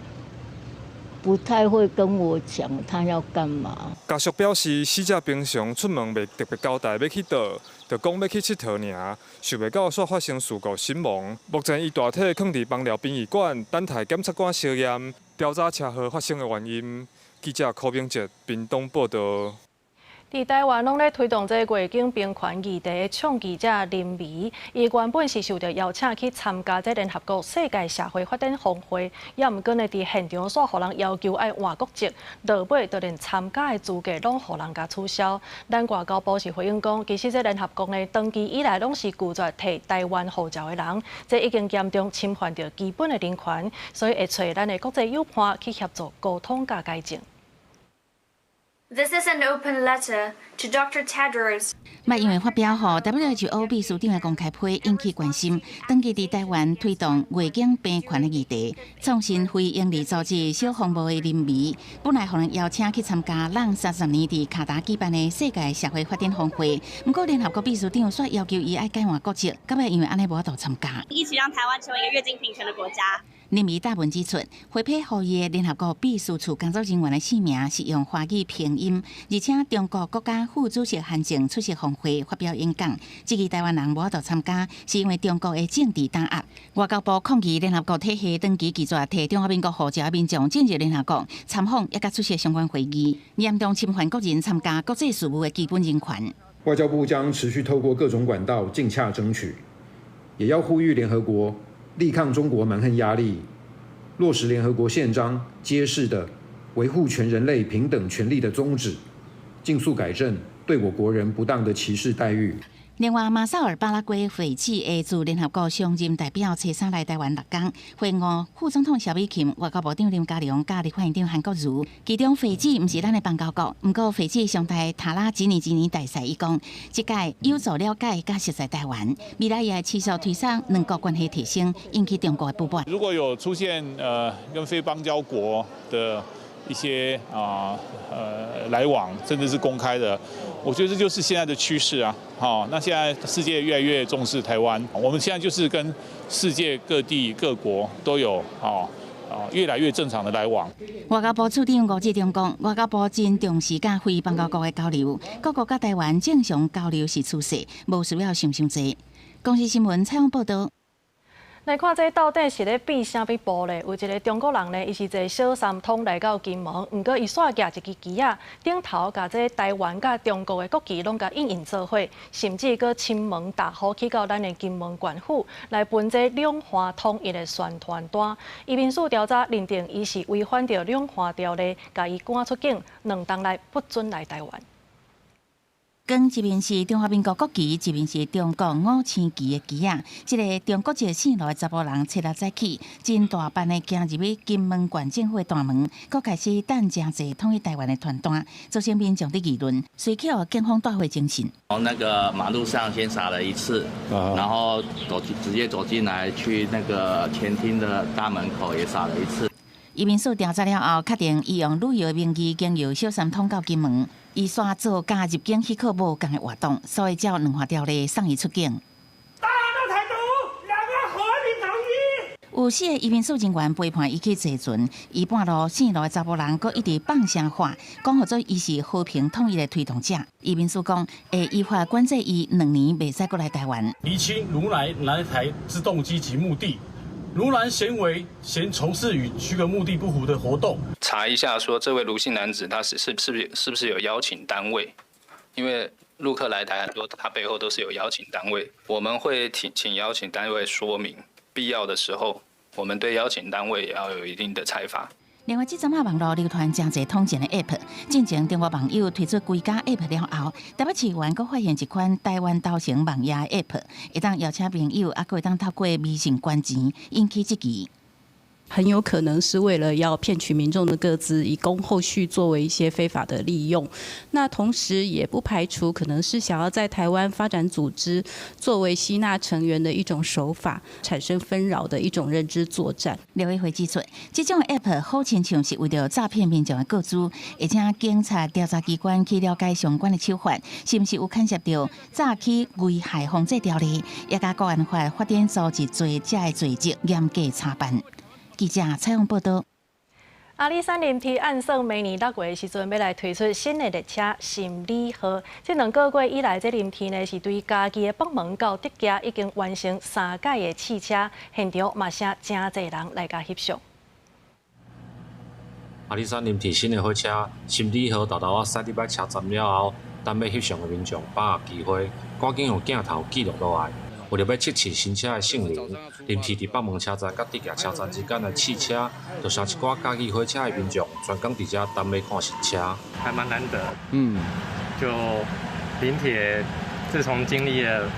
不太會跟我講他要幹嘛。家屬表示，死者平常出門袂特別交代欲去佗，就講欲去𨑨迌爾，想袂到煞發生事故身亡。目前伊大體囥佇枋寮殯儀館，等待檢察官相驗調查車禍發生的原因。記者柯明哲屏東報導。佇台灣攏咧推動這個月經平權議題的倡議者林薇，伊原本是受著邀請去參加這聯合國世界社會發展峰會，也毋過呢，佇現場煞予人要求愛換國籍，落尾就連參加的資格攏予人共取消。咱外交部是回應講，其實這聯合國呢，長期以來攏是拒絕提台灣護照的人，這已經嚴重侵犯著基本的人權，所以會揣咱的國際友伴去協助溝通佮改正。 This is an open letter to Dr. Tedros。捌因為發表予 WHO 秘書長的公開批引起關心，長期佇台灣推動月經平權的議題，創新非營利組織小風暴的林薇，本來予人邀請去參加咱30年佇卡達舉辦的世界社會發展峰會，毋過聯合國秘書長煞要求伊愛改換國籍，到尾因為按呢無法度參加。一起讓台灣成為一個月經平權的國家。林薇答文指出，回批予伊的聯合國秘書處工作人員的姓名是用華語拼音，而且中國國家副主席韓正出席峰會發表演講，這個台灣人無法度參加，是因為中國的政治打壓。外交部抗議聯合國體系長期拒絕提中華民國護照的民眾進入聯合國參訪，抑佮出席相關會議，嚴重侵犯國人參加國際事務的基本人權。外交部將持續透過各種管道盡洽爭取，也要呼籲聯合國力抗中國蠻橫壓力，落實聯合國憲章揭示的維護全人類平等權利的宗旨，盡速改正對我國人不當的歧視待遇。另外，馬紹爾巴拉圭斐濟的駐聯合國常任代表初三來台灣6工，會晤副總統蕭美琴、外交部長林佳龍、佮立法院長韓國瑜。其中，斐濟毋是咱的邦交國，毋過斐濟上台塔拉吉尼吉尼大使伊講，這屆有助了解佮熟悉台灣，未來也會持續推動兩國關係提升，引起中國的不滿。如果有出現跟非邦交國的一些來往，甚至是公開的，我覺得這就是現在的趨勢啊！好，那現在世界越來越重視台灣，我們現在就是跟世界各地各國都有越來越正常的來往。外交部次長吳志忠講，外交部真重視佮非邦交國的交流，各國佮台灣正常交流是趨勢，無需要想傷濟。公視新聞採訪報導。來看這到底是咧變啥物布咧？有一個中國人呢，伊是坐小三通來到金門，毋過伊煞舉一支旗仔，頂頭共這台灣佮中國的國旗攏共印印做伙，甚至閣親門踏雨去到咱的金門縣府來分這兩岸統一的宣傳單。移民署調查認定伊是違反著兩岸條例，共伊趕出境，2冬內不准來台灣。光一面是中華民國國旗，一面是中國五星旗的旗仔。這個中國籍姓羅的查埔人，初六早起，真大範的行入去金門縣政府的大門，閣開始等誠濟統一台灣的傳單，造成民眾的議論，隨去予警方帶回偵訊。從那個馬路上先灑了一次，然後走直接走進來，去那個前廳的大門口也灑了一次。移民署調查了後，確定伊用旅遊名義經由小三通到金門，伊煞做佮入境許可無仝的活動，所以照兩岸條例送伊出境。打倒台獨，兩岸和平統一。有四個移民署人員陪伴伊去坐船，伊半路姓羅的查埔人閣一直放聲喊，講予做伊是和平統一的推動者。移民署講會依法管制伊2年袂使閣來台灣。釐清盧男來台之動機及目的。盧男行為嫌從事與許可目的不符的活動，查一下，說這位盧姓男子他是是是不是是不是有邀請單位？因為陸客來台很多，他背後都是有邀請單位，我們會請邀請單位說明，必要的時候，我們對邀請單位也要有一定的裁罰。另外，這陣仔網路流傳誠濟統戰的 App，進前中國網友推出幾家 App 了後，台北市員閣發現一款台灣頭前網頁 App，會當邀請朋友，猶閣會當透過微信捐錢，引起質疑。很有可能是為了要騙取民眾的個資，以供後續作為一些非法的利用。那同時也不排除可能是想要在台灣發展組織，作為吸納成員的一種手法，產生紛擾的一種認知作戰。廖委會指出，這種 App 好親像是為著詐騙民眾的個資，會請警察調查機關去了解相關的手法，是毋是有牽涉著詐欺危害防制條例，也佮國安法發展組織罪這个罪責嚴格查辦。記者採訪報道。阿里山林鐵按算明年6月的時陣，欲來推出新的列車心理號。這2個月以來，這林鐵呢是對嘉義的北門到竹崎已經完成三擺的試車，現場嘛請誠濟人來共翕相。阿里山林鐵新的火車心理號沓沓仔駛入來車站了後，等欲翕相的民眾把握機會，趕緊用鏡頭記錄落來。為著欲測試新車的性能，林鐵佇北門車站佮竹崎車站之間來試車，就捎一寡嘉義火車的民眾專工佇遮等欲看新車。還蠻難得。就林鐵自從經歷了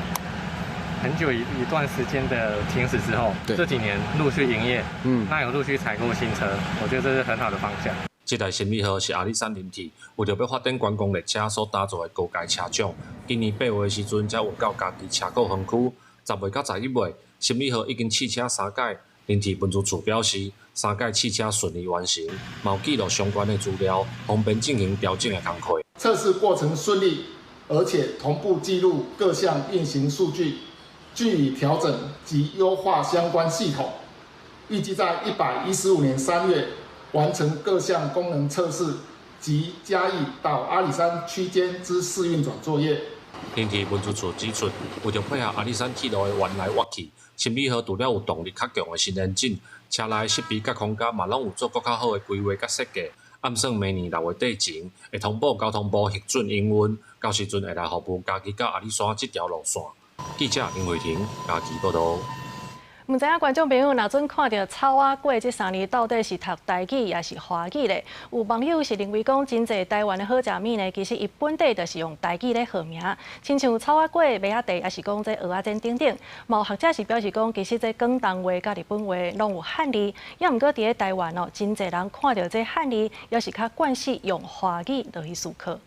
很久一段時間的停止之後，這幾年陸續營業，那有陸續採購新車，我覺得這是很好的方向。這台心理號是阿里山林鐵為著欲發展觀光列車所打造的高階車種，今年8月的時陣才運到嘉義車庫分區。10月到11月，心理號已經試車三擺，林鐵運輸處表示，三擺試車順利完成，嘛有記錄相關的資料，方便進行調整的工課。測試過程順利，而且同步記錄各項運行數據，據以調整及優化相關系統。預計在115年3月完成各項功能測試及嘉義到阿里山區間之試運轉作業。林鐵運輸處指出，為著配合阿里山鐵路的彎來彎去，心理號除了有動力較強的新引擎，車內設備佮空間嘛攏有做閣較好的規劃佮設計。按算明年6月底前會通報交通部核准營運，到時陣會來服務嘉義到阿里山這條路線。記者林慧婷嘉義報導。毋知影觀眾朋友，若準看著草仔粿這三字，到底是讀台語抑是華語咧？有網友是認為講，真濟台灣的好食物呢，其實伊本底就是用台語咧號名，親像草仔粿、麥仔茶，抑是講這蚵仔煎等等。嘛有學者是表示講，其實這廣東話佮日本話攏有漢字，抑毋過佇咧台灣哦，真濟人看著這漢字，猶是較慣勢用華語落去思考。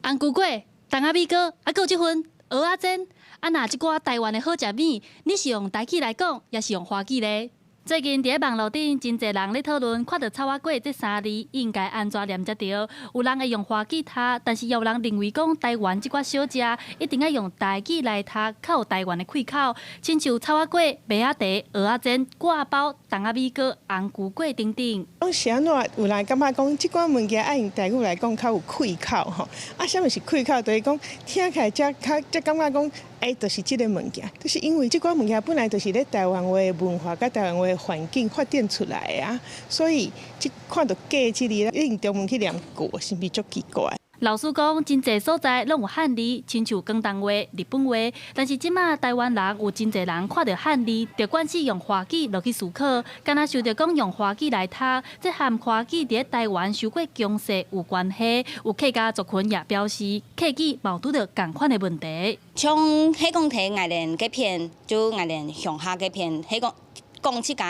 紅龜粿、筒仔米糕，啊，閣有這份蚵仔煎。啊，若這寡台灣的好食物，你是用台語來講，抑是用華語咧？最近佇咧網路頂，真濟人咧討論，看著草仔粿這三字應該按怎念才對？有人會用華語讀，但是也有人認為講台灣這寡小食一定愛用台語來讀，較有台灣的氣口。親像草仔粿、麥仔茶、蚵仔煎、割仔包、筒仔米糕、紅龜粿等等。講是按怎？有人感覺講這寡物件愛用台語來講較有氣口吼。啊，啥物是氣口？就是講聽起來才較才感覺講，欸，就是這个物件，就是因為這寡物件本來就是咧台灣話的文化佮台灣話的環境發展出來的啊，所以這看著粿這字，你用中文去念粿，是毋是足奇怪？老實講，真濟所在攏有漢字，親像廣東話、日本話。但是這馬台灣人有真濟人看著漢字，就慣勢用華語落去思考，敢若想著講用華語來讀，這和華語佇咧台灣受過強勢有關係。有客家族群也表示，客語嘛有拄著仝款的問題。像彼講提愛蓮這片，就愛蓮鄉下這片，彼講講這个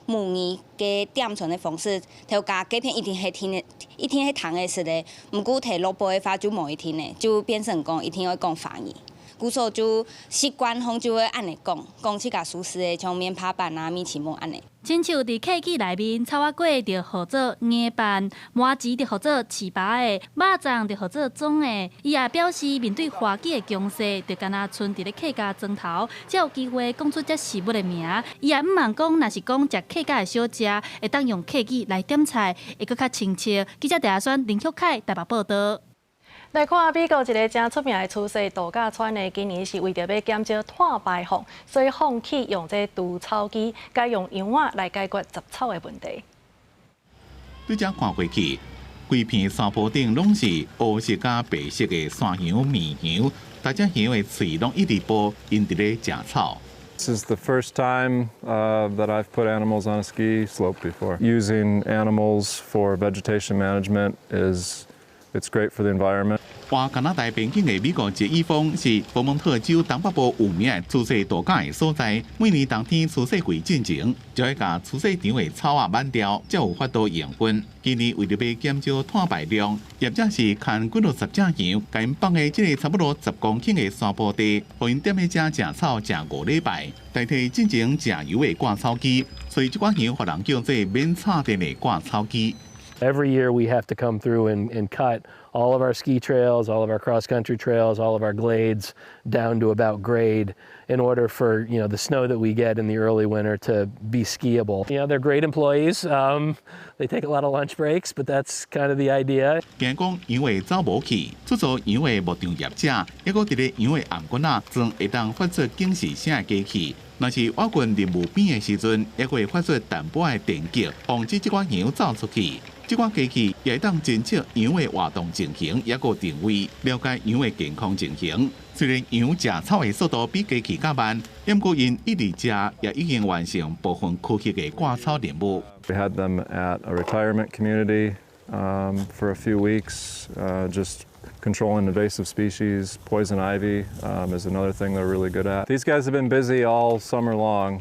母語嘅點傳的方式，頭家這片一定會聽的，一定會聽的是的。毋過提落埔的話就無一定的，就變成講一定會講華語。故所就習慣方就會按呢講，講這个舒適的，像麵扒飯啊、米奇糭按呢。親像佇客語內面，草仔粿就號做硬飯，麻糍就號做糍粑的，肉粽就號做粽的。伊也表示，面對華語的強勢，就敢若賰佇咧客家莊頭，才有機會講出這食物的名。伊也向望講，若是講食客家的小食，會當用客語來點菜，會閣較親切。記者鄭阿宣、林旭凱台北報導。來看美國一个誠出名的廚師度假村呢，今年是為著欲減少碳排放，所以放棄用這除草機，改用羊仔來解決雜草的問題。對遮看過去，規片山坡頂攏是烏色佮白色的山羊、綿羊，逐隻羊的喙攏一直哺，𪜶佇咧食草。 This is the first time that I've put animals on a ski slope before. Using animals for vegetation management is it's great for the environment. 倚加拿大边境的美国捷伊峰是佛蒙特州东北部有名的出世度假的所在。每年冬天出世季进前，就会共储雪场的草仔挽掉，才有法度营运。今年为著欲减少碳排量，业者是牵几落十只羊，共𪜶放佇这个差不多10公顷的山坡地，予𪜶踮咧遮食草食5礼拜，代替进前食油的割草机，所以这寡羊予人叫做免插电的割草机。 Every year we have to come through and cut all of our ski trails, all of our cross country trails, all of our glades down to about grade in order for the snow that we get in the early winter to be skiable. They're great employees. They take a lot of lunch breaks, but that's kind of the idea. 驚講羊會走無去，出租羊的牧場業者，抑閣佇咧羊的頷頸仔裝會當發出警示聲的機器。若是倚近林務邊的時陣，也會發出淡薄的電擊，防止這寡羊走出去。這款機器也會當偵測羊的活動情形，抑閣定位，了解羊的健康情形。雖然羊食草的速度比機器較慢，毋過𪜶一直食，也已經完成部分區域的割草任務。 We had them at a retirement community for a few weeks, just controlling invasive species. Poison ivy is another thing they're really good at. These guys have been busy all summer long.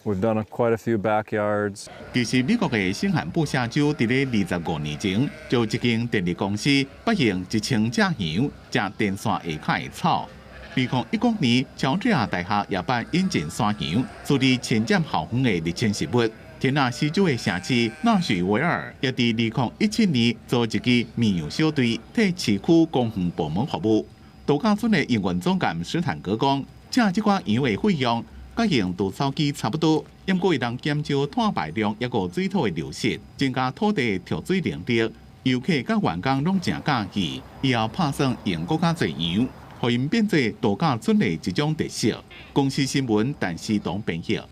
We've done quite a few backyards. 其實美國的新罕布夏州佇咧25年前，就有一間電力公司發現1000隻羊食電線下跤的草。2019年，喬治亞大學也捌引進山羊，處理侵佔校園的入侵植物。田納西州的城市納許維爾也佇2017年組一支綿羊小隊，替市區公園部門服務。度假村的營運總監史坦格講：請這寡羊的費用，佮用除草機差不多，毋過會當減少碳排量，抑閣水土的流失，增加土地蓄水能力。遊客佮員工攏誠佮意，以後拍算養閣較濟羊，予𪜶變做度假村的一種特色。公視新聞陳思彤編譯。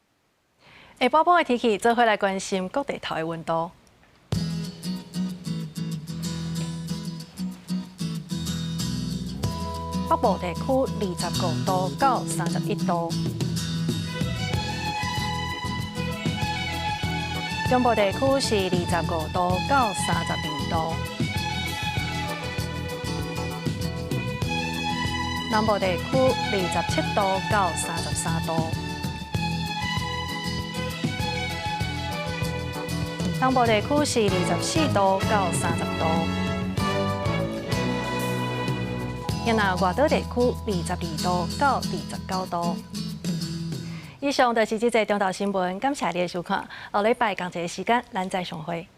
下晡晡的天氣，做伙來關心各地頭的溫度。北部地區25度到31度，中部地區是25度到32度，南部地區27度到33度。東部地區是24度到30度，然後外島地區22度到29度。以上就是這節中晝新聞，感謝你的收看。後禮拜仝一个時間，咱再相會。